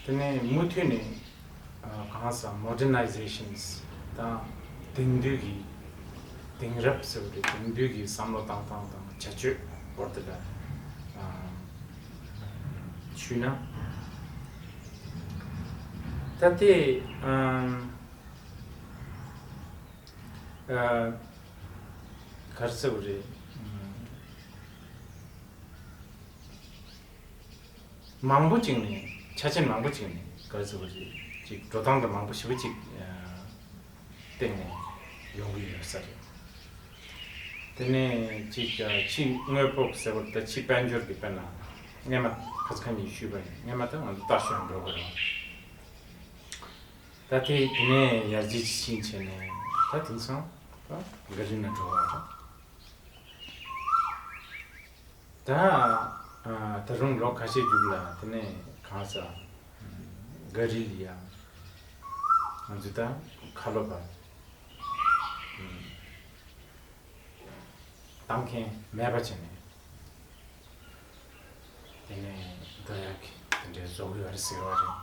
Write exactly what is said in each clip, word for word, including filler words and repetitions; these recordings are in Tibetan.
དེ་ནས་མུ་མཐུད་ནས་གང་ཟག་མོ་ཌར་ནའི་ཟེ་ཤན་དང་དེང་དུས་ཀྱི་དེང་རབས་ཟེར་བ་རེད། དེང་དུས་ཀྱི་བསམ་བློ་བཏང་སྟངས་དང་བྱ་སྤྱོད་སྐོར་དེ་ལ་ཞུས་ན། ད་ལྟའི་ག་རེ་ཟེར་བ་རེད། མང་པོ་ཅིག་ནས་ཆ་རྐྱེན་མང་པོ་ཅིག་ནས་ག་རེ་ཟེར་བ་རེད། ཅིག་འགྲོ་སྟངས་དང་མང་པོ་ཞེ་པོ་ཅིག་སྟེང་ནས་ཡོང་གི་ཡོད་ས་རེད། དེ་ནས་ཅིག་ཕྱི་དངོས་པོ་ཟེར་བ་ད་ཕྱི་དཔལ་འབྱོར་གྱི་དཔེར་ན་སྔས་མ་ཁ་ཚ་ཁ་ཉིན་ཞུས་པ་ཡིན། སྔས་མ་ད་ང་ཚོ་ལྟ་ཞོན་འགྲོ་དགོས་རེད། ད་དེ་དེ་ནས་ཡར་རྒྱས་ཕྱིན་བྱས་ནས་ད་དེང་སང་ད་ག་རི་ན་འགྲོ་བ་རེད། ད་ད་རུང་ལོ་ཁ་ཤས་རྒྱུགས་ལ་དེ་ནས་གང་ཟག་ག་རི་ལ་ཡང་ང་ཚོ་ད་ཁ་ལོ་བ་བཏང་མཁན་མེད་པ་བྱས་ནས། དེ་ནས་འགྲོ་ཡག་གི་དེ་འདྲའི་བཟོ་གི་ཡོད་རེད་ཟེར་བ་རེད།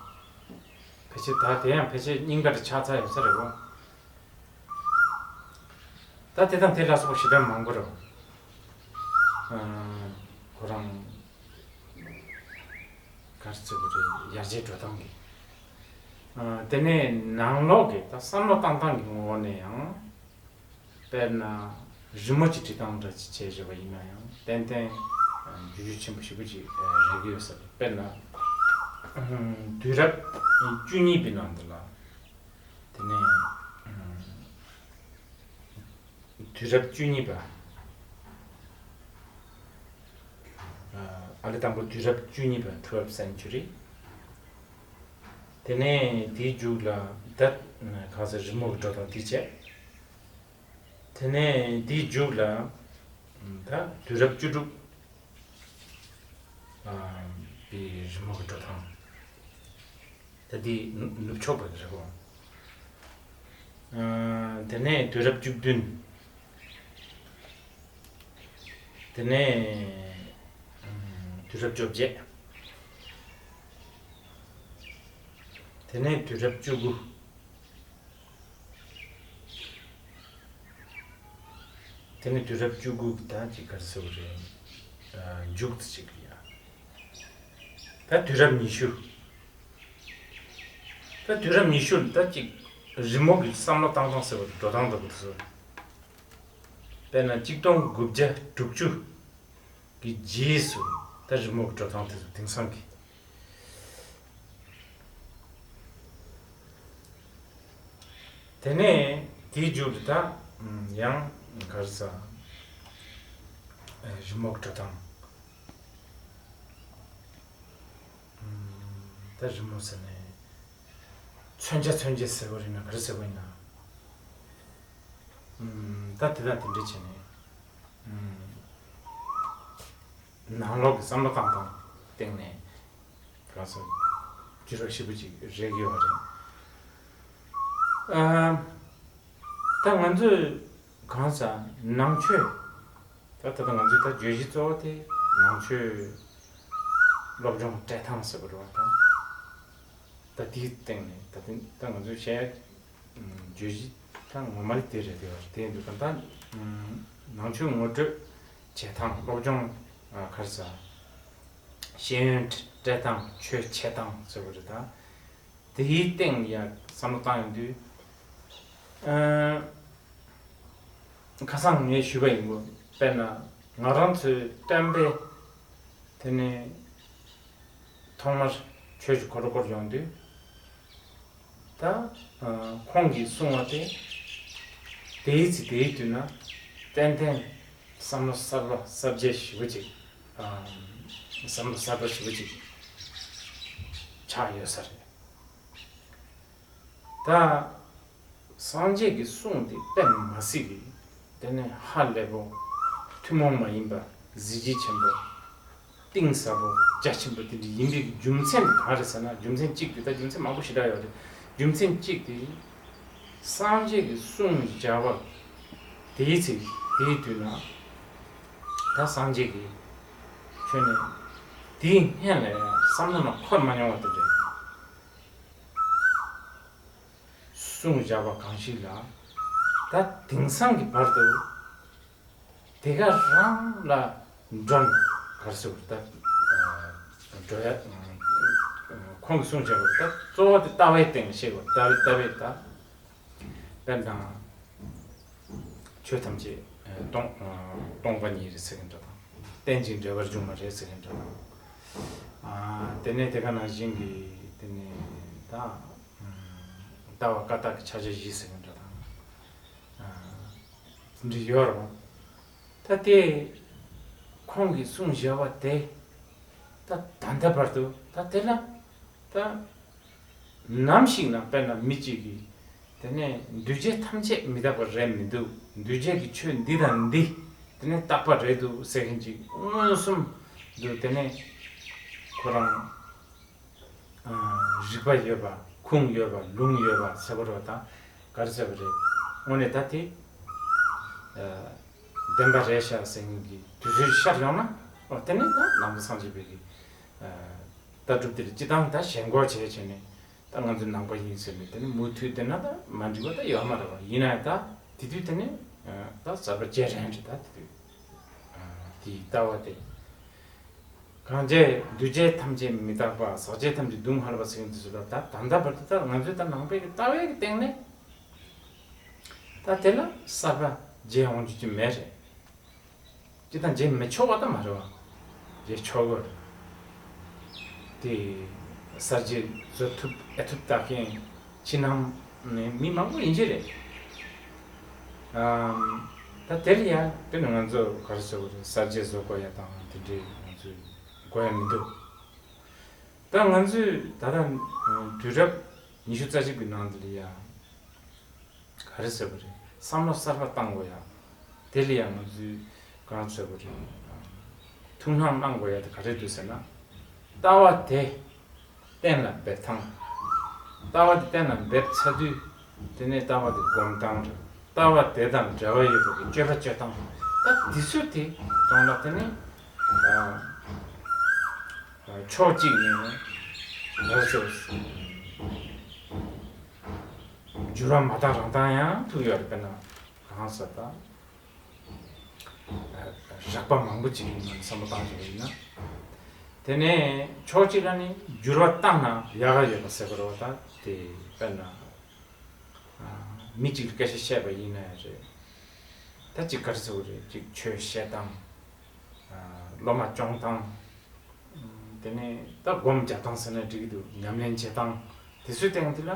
ཕལ་ཆེར་ད་དེ་ཡང་ཕལ་ཆེར་རྙིང་པ་དེ་ཆགས་ཚར་ཡོད་ས་རེད་གོ། ད་དེ་དང་དེ་ལ་སོགས་པ་ཞེ་དྲག་མང་པོ་རེད། ཁོ་རང་ག་རེ་ཟེར་དགོས་རེད། ཡར་རྒྱས་འགྲོ་སྟངས་ཀྱི། དེ་ནས་ནང་ལོགས་ཀྱི་ད་བསམ་བློ་བཏང་སྟངས་ཀྱི་ངོ་བོ་ནས་ཡང་། དཔེར་ན་རི་མོ་ཅིག་བྲིས་སྟངས་འདྲ་ཅིག་བྱས་བཞག་པ་ཡིན་ན་ཡང་ཏན་ཏན་འགྱུར་བཅོས་ཆེན་པོ་ཞེ་པོ་ཅིག་རེག་གི་ཡོད་ས་རེད། དཔེར་ན་དུས་རབས་བཅུ་གཉིས་པའི་ནང་དུ་ལ་དེ་ནས་དུས་རབས་བཅུ་གཉིས་པ། ཨ་ལེ་དང་པོ་དུས་རབས་བཅུ་གཉིས་པ། Twelfth century། དེ་ནས་དེའི་མཇུག་ལ་ད་གང་ཟེར་རི་མོ་གི་འགྲོ་སྟངས་དེ་བྱས། དེ་ནས་དེའི་མཇུག་ལ་ད་དུས་རབས་བཅུ་དྲུག་པའི་རི་མོ་གི་འགྲོ་སྟངས། ད་དེ་ནུབ་ཕྱོགས་པ་རེད་གོ། དེ་ནས་དུས་རབས་བཅུ་བདུན། དེ་ནས་དུས་རབས་བཅོ་བརྒྱད། དེ་ནས་དུས་རབས་བཅུ་དགུ། དེ་ནས་དུས་རབས་བཅུ་དགུ་གི་ད་ཅིག་ག་རེ་ཟེར་དགོས་རེད། མཇུག་ཏུ་ཅིག་ཡ། ད་དུས་རབས་ཉི་ཤུ། ད་དུས་རབས་ཉི་ཤུ་ལ་ད་ཅིག་རི་མོ་གི་བསམ་བློ་བཏང་སྟངས་ཟེར་བ་འགྲོ་སྟངས་འདྲ་པོ་དེ་ཚོ། དཔེར་ན་གཅིག་སྟོང་དགུ་བརྒྱ་དྲུག་ཅུ་གི་རྗེས་སུ་ད་རི་མོ་གི་འགྲོ་སྟངས་དེ་ཚོ་དེང་སང་གི། དེ་ནས་དེའི་མཇུག་ཏུ་ད་ཡང་ག་རེ་ཟ། རི་མོ་གི་འགྲོ་སྟངས། ད་རི་མོ་ཟེར་ནས་མཚོན་ཆ་མཚོན་ཆ་ཟེར་བ་རེད་ན་ག་རེ་ཟེར་བ་ཡིན་ན། ད་དེ་དང་དེ་འདྲ་བྱས་ནས་ནང་ལོགས་ཀྱི་བསམ་བློ་བཏང་སྟངས་སྟེང་ནས་གང་ཟག་འགྱུར་བ་ཞེ་པོ་ཅིག་རེག་ཡོད་པ་རེད། ཨ། ད་ང་ཚོས་གང་ཟག་ནང་ཆོས། ད་ད་ལྟ་ང་ཚོས་ད་བརྗོད་གཞི་གཙོ་བོ་དེ་ནང་ཆོས་སློབ་སྦྱོང་སྤྲད་སྟངས་ཟེར་བ་རེད་བ་དང་། ད་དེའི་སྟེང་ནས་ད་ལྟ་ད་ང་ཚོས་བཤད་བརྗོད་གཞི་ད་ངོ་མ་དེ་རེད་དེ་བ་དེ་འདུག་ད་ནང་ཆོས་ངོ་སྤྲོད་བྱེད་སྟངས། སློབ་སྦྱོང་ག་རེ་ཟ། ཤེས་ཡོན་སྤྲད་སྟངས། ཆོས་འཆད་སྟངས་ཟེར་བ་རེད་ད། དེའི་སྟེང་ཡང་བསམ་བློ་བཏང་ཡོང་དུས། ཨ། ཁ་སང་ངས་ཞུས་པ་ཡིན་གོ། དཔེར་ན་ང་རང་ཚོའི་སྟོན་པས་དེ་ནས་ཐོག་མར་ཆོས་ཀྱི་འཁོར་ལོ་བསྐོར་ཡོང་དུས། ད་ཁོང་གིས་གསུངས་པ་དེ་དེའི་ཚེ་དེའི་དུས་ན་ཏན་ཏན་བསམ་བློ་གསར་པ་གསར་བརྗེ་ཞེ་པོ་ཅིག་བསམ་བློ་གསར་པ་ཞེ་པོ་ཅིག་ཆགས་ཡོད་ས་རེད། ད་སངས་རྒྱས་ཀྱི་གསུང་དེ་དཔེ་མ་སྲིད་ཀྱི་དེ་ནས་ཧ་ལས་པོ་ཐུན་མོང་མ་ཡིན་པ་གཟི་བརྗིད་ཆེན་པོ། གཏིང་ཟབ་པོ་རྒྱ་ཆེན་པོ་དེ་འདྲ་ཡིན་པའི་རྒྱུ་མཚན་གང་རེད་ཟེར་ན། རྒྱུ་མཚན་གཅིག་དེ་ད་རྒྱུ་མཚན་མང་པོ་ཞེ་དྲག་ཡོད་རེད། རྒྱུ་མཚན་གཅིག་དེ་སངས་རྒྱས་ཀྱི་གསུང་སྦྱར་བ་དེའི་ཚེ་དེའི་དུས་ན་ད་སངས་རྒྱས་ཀྱི་ཆོས་ནི་དེའི་སྔན་ལ་ཡང་བསམ་བློ་ནང་འཁོར་མ་མྱོང་བ་དེ་རེད། གསུངས་བཞག་པ་གང་ཞིག་ལ། ད་དེང་སང་གི་བར་དུ་དེ་ག་རང་ལ་འགྲོ་ན་ག་རེ་ཟེར་དགོས་རེད། ད་འགྲོ་ཡ་ཁོང་གིས་གསུངས་བཞག་པ་ད་གཙོ་བོ་དེ་ལྟ་བའི་སྟེང་བཤད་དགོས། ལྟ་བའི་ལྟ་བའི་ད་དཔེར་ན་ཆོས་ཐམས་ཅད་སྟོང་སྟོང་པ་ཉིད་རེད་ཟེར་གྱིན་འདྲ་དང་། རྟེན་ཅིང་འབྲེལ་བར་འབྱུང་བ་རེད་ཟེར་གྱིན་འདྲ་དང་། དེ་ནས་དེ་ག་ནང་བཞིན་གྱི་དེ་ནས་ད་ལྟ་བ་ཀ་དག་གི་ཕྱག་རྒྱ་བཞི་ཟེར་གྱིན་འདྲ་དང་། འདི་ཡོད་རུང་། ད་དེ་ཁོང་གིས་གསུངས་བཞག་པ་དེ་ད་ད་ལྟ་བར་དུ་ད་དེ་ལ་ད་ནམ་ཞིག་ན་དཔེར་ན་མི་གཅིག་གིས་དེ་ནས་འདུས་བྱས་ཐམས་ཅད་མི་རྟག་པ་རེད་མི་འདུག་འདུས་བྱས་ཀྱི་ཆོས་འདི་དང་འདི་དེ་ནས་རྟག་པ་རེད་འདུག་ཟེར་མཁན་ཅིག་མངོན་སུམ་དུ་དེ་ནས་ཁོ་རང་རིག་པ་ཡོད་པ། ཁུངས་ཡོད་པ། ལུང་ཡོད་པ་ཟེར་བ་རེད་པ། ད་ག་རེ་ཟེར་བ་རེད། དངོས་གནས་ད་དེ་བདེན་པ་རེད་ཤག་ཟེར་མཁན་གྱི་དུས་ཚོད་ཤར་ཡོང་ན། ཨོ་དེ་ནས་ད་ནང་པ་སངས་རྒྱས་པའི་གི་ལྟ་གྲུབ་དེ་ལ་སྤྱི་བཏང་ད་ཞེན་ཁོག་བྱས་བྱས་ནས་ད་ང་ཚོ་ནང་པ་ཡིན་ཟེར་ནས་དེ་ནས་མུ་མཐུད་བསྡད་ན་ད་མ་འགྲིག་པ་ད་ཡོད་མ་རེད་པ། ཡིན་ན་ཡང་ད་དེ་དུས་དེ་ནས་ད་གསར་པ་བརྗེ་རན་རེད། ད་དེ་དུས་དེའི་ལྟ་བ་དེ། གང་བྱས་འདུས་བྱས་ཐམས་ཅད་མི་རྟག་པ། ཟག་བཅས་ཐམས་ཅད་སྡུག་བསྔལ་བ་ཟེར་མཁན་དེ་ཚོ་ལ་ད་ད་ལྟ་བར་དུ་ད་ང་ཚོས་ད་ནང་པའི་གི་ལྟ་བའི་གི་སྟེང་ནས་ད་དེ་ལ་གསར་པ་བརྗེ་འོང་རྒྱུ་ཅིག་མེད་རེད། ཅི་ད་བརྗེ་མི་ཆོག་པ་ད་མ་རེད་པ། བརྗེ་ཆོག་གི་རེད། དེ་གསར་བརྗེ་བཟོ་ཐུབ་ཨེ་ཐུབ་ལྟ་མཁན་ཕྱི་ནང་ནས་མི་མང་པོ་ཡིན་གྱི་རེད། ཨམ། ད་དེ་ལ་ཡང་དཔེར་ན་ང་ཚོ་ག་རེ་ཟེར་དགོས་རེད། གསར་བརྗེ་བཟོ་དགོས་ཡ་དང་དེ་འདྲའི་ང་ཚོས་དགོས་ཡ་མི་འདུག་ད་ང་ཚོས་ད་ལྟ་དུས་རབས་ཉི་ཤུ་རྩ་གཅིག་པའི་ནང་དེ་ལ་ཡང་ག་རེ་ཟེར་དགོས་རེད། བསམ་བློ་གསར་པ་བཏང་དགོས་ཡ། དེ་ལ་ཡང་ང་ཚོས་ག་རེ་ཟེར་དགོས་རེད། ཐུགས་སྣང་གནང་དགོས་ཡ་དེ་ག་རེ་འདུག་ཟེར་ན། ལྟ་བ་དེ་གཏན་ལ་འབེབས་སྟངས། ལྟ་བ་དེ་གཏན་ལ་འབེབས་ཚར་དུས་དེ་ནས་ལྟ་བ་དེ་སྒོམ་སྟངས་རེད། ལྟ་བ་དེ་དང་འབྲེལ་བ་ཡོད་པའི་སྤྱོད་པ་སྤྱོད་སྟངས། ད་དེ་ཚོ་དེ་དང་ལ་དེ་ནས་ཕྱོགས་གཅིག་ནས་ལ་ཚོ་འགྱུར་བ་མ་བཏང་རང་བཏང་ཡང་ཐུག་ཡོད་རེད། དཔེར་ན་གང་ཟེར་ད། རགས་པ་མང་པོ་ཅིག་ཡིན་ན་བསམ་བློ་བཏང་བྱས་པ་ཡིན་ན། དེ་ནས་ཕྱོགས་གཅིག་ལ་ནི་འགྱུར་བ་བཏང་ན་ཡག་ག་ཡོད་པ་ཟེར་དགོས་རེད་པ། ད་དེ་དཔེར་ན་མི་གཅིག་ལ་སྐད་ཆ་བཤད་པ་ཡིན་ན་ཡང་རེད། ད་ཅིག་ག་རེ་ཟེར་དགོས་རེད། ཅིག་ཆོས་བཤད་སྟངས། སློབ་མ་སྐྱོང་སྟངས། དེ་ནས་ད་སྒོམ་རྒྱག་སྟངས་ཟེར་ན་འགྲིག་གི་འདུག་ཉམས་ལེན་བྱེད་སྟངས་དེ་ཚོའི་སྟེང་དེ་ལ།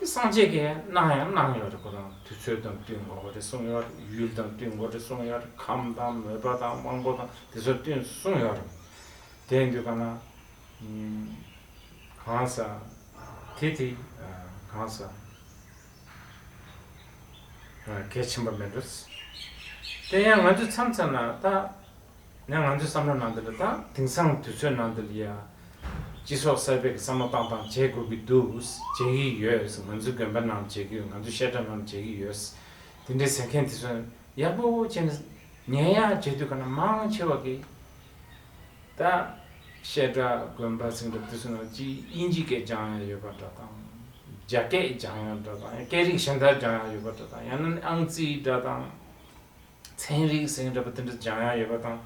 དེ་སངས་རྒྱས་ཀྱིས་གནང་ཡང་གནང་ཡོད་རེད། ཁོ་རང་དུས་ཚོད་དང་བསྟུན་དགོས་པ་རེད་གསུངས་ཡོད་རེད། ཡུལ་དང་བསྟུན་དགོས་རེད་གསུངས་ཡོད་རེད། ཁམས་དང་མོས་པ་དང་དབང་པོ་དང་དེ་ཚོ་བསྟུན་གསུངས་ཡོད་རེད། དེ་ཡིན་དུས་ག་ན་གང་ཟག་དེ་དེ་གང་ཟག་གལ་ཆེན་པོ་མེད་འགྲོ། དེ་ཡང་ང་ཚོས་མཚམས་མཚམས་ལ་ད། ཡང་ང་ཚོའི་བསམ་བློ་ནང་དུ་ལ་ད་དེང་སང་དུས་ཚོད་ནང་དུ་ལ་ཡ། སྤྱི་ཚོགས་གསར་པའི་བསམ་བློ་བཏང་སྟངས་བྱེད་དགོས་ཀྱི་འདུག་བྱེད་ཀྱི་ཡོད། ང་ཚོའི་དགོན་པ་ནང་བྱེད་ཀྱི་ཡོད། ང་ཚོའི་བཤད་གྲྭ་ནང་བྱེད་ཀྱི་ཡོད། དེ་འདྲའི་ཟེར་མཁན་དེ་ཚོ་ཡག་པོ་བྱས་ནས་ཉན་ཡག་བྱེད་དུས་ག་ན་མང་ཆེ་བ་གིས་ད་བཤད་གྲྭ་དགོན་པ་ཟེར་འདྲ་དེ་ཚོ་ནང་ཅིག་དབྱིན་ཇི་སྐད་སྦྱང་ཡག་ཡོད་པ་འདྲ་དང་། རྒྱ་སྐད་སྦྱང་ཡག་འདྲ་དང་། སྐད་རིགས་གཞན་དག་སྦྱང་ཡག་ཡོད་པ་འདྲ་དང་། ཡང་ན་ཨང་རྩིས་འདྲ་དང་། ཚན་རིག་ཟེར་འདྲ་པོ་དེ་འདྲ་སྦྱང་ཡག་ཡོད་པ་དང་།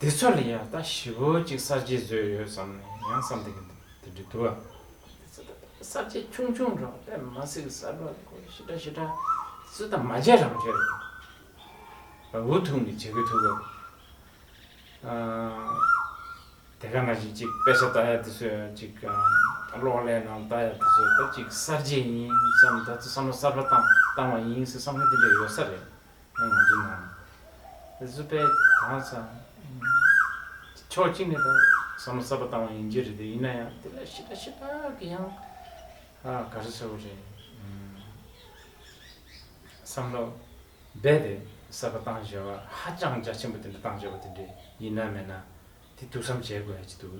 དེ་ཚོ་ལ་ཡང་ད་ཞེ་པོ་ཅིག་གསར་བརྗེ་བཟོས་ཡོད་བསམ་ནས་ཡང་བསམ་བསྡད་ཀྱི་འདུག་དེ་འདྲ་འདུག་ཨ། གསར་བརྗེ་ཆུང་ཆུང་འདྲ་པོ་དཔེ་མ་སྲིད་གསར་པ་ཞེ་དྲག་ཞེ་དྲག་སུ་དང་མ་བྱས་རང་བྱས་རེད། འུ་ཐུག་ནས་བྱེད་དགོས་ཐུག་གོ། དེ་ག་ནང་བཞིན་ཅིག་དཔེ་ཆ་ལྟ་ཡག་དེ་ཚོ་ཡང་ཅིག་གློག་ཀླད་ནང་ལྟ་ཡག་དེ་ཚོ་ད་ཅིག་གསར་བརྗེ་ཡིན་བསམ། ད་ཚོ་བསམ་བློ་གསར་པ་བཏང་བཏང་བ་ཡིན་ཟེར་བསམ་མཁན་དེ་འདྲ་ཡོད་ས་རེད། ཡང་ང་ཚོའི་ནང་དེ་ཚོ་དཔེ་གང་ས་ཕྱོགས་གཅིག་ནས་ད་བསམ་བློ་གསར་པ་བཏང་བ་ཡིན་གྱི་རེད། དེ་ཡིན་ན་ཡང་དེ་ལ་ཞེ་དྲག་ཞེ་དྲག་གི་ཡང་ཨ་ག་རེ་ཟེར་དགོས་རེད། བསམ་བློ་རྦད་དེ་གསར་པ་བཏང་བཞག་པ་ཧ་ཅང་རྒྱ་ཆེན་པོ་དེ་འདྲ་བཏང་བཞག་པ་དེ་འདྲ་ཡིན་ན་མེད་ན་དེ་ཐུགས་བསམ་བཞེས་དགོས་ཡ་ཅིག་འདུག